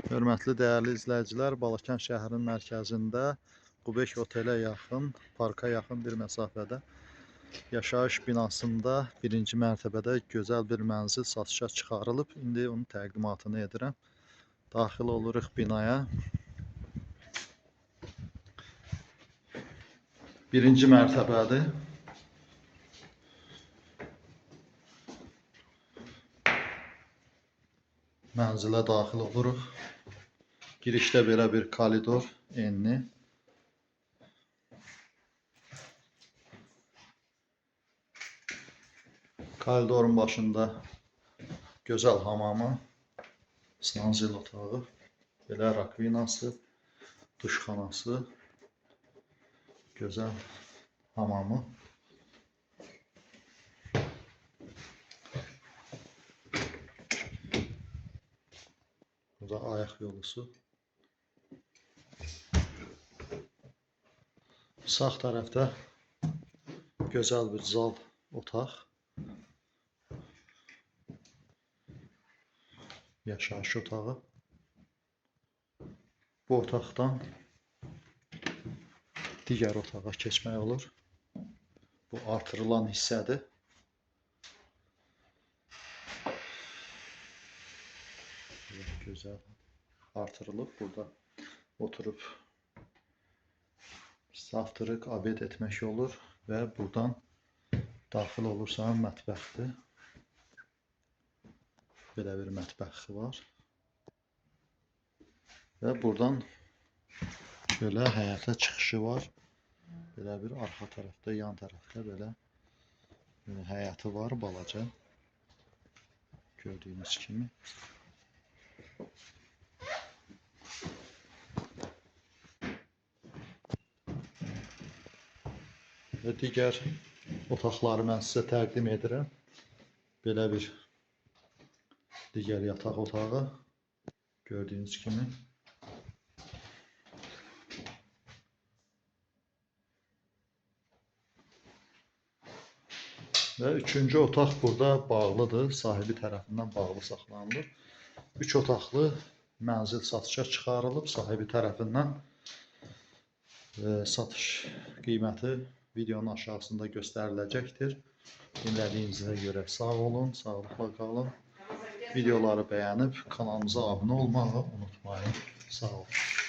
Hörmətli dəyərli izləyicilər, Balakən şəhərinin mərkəzində Qubek otelə yaxın, parka yaxın bir məsafədə yaşayış binasında birinci mərtəbədə gözəl bir mənzil satışa çıxarılıb. İndi onun təqdimatını edirəm. Daxil oluruq binaya. Birinci mərtəbədir. Mənzilə daxil oluruq. Girişdə belə bir koridor enli. Koridorun başında gözəl hamamı, sanzil otağı, belə rakvinası, duşxanası, gözəl hamamı. Burada ayaq yolusu. Sağ tərəfdə gözəl bir zal otaq. Yaşayış otağı. Bu otaqdan digər otağa keçmək olur. Bu artırılan hissədir. Gözəl artırılıb. Burada oturub safdırıq, abed etmək olur və buradan daxil olursan mətbəxdir. Belə bir mətbəxi var. Və buradan belə həyətə çıxışı var. Belə bir arxa tərəfdə, yan tərəfdə belə həyəti var balaca. Gördüyünüz kimi. Və digər otaqları mən sizə təqdim edirəm. Belə bir digər yataq otağı gördüyünüz kimi. Və üçüncü otaq burada bağlıdır. Sahibi tərəfindən bağlı saxlanılır. Üç otaqlı mənzil satışa çıxarılıb sahibi tərəfindən. Satış qiyməti videonun aşağısında göstəriləcəkdir. Dinlədiyinizə görə sağ olun, sağlıqla qalın. Videoları bəyənib kanalımıza abunə olmağı unutmayın. Sağ olun.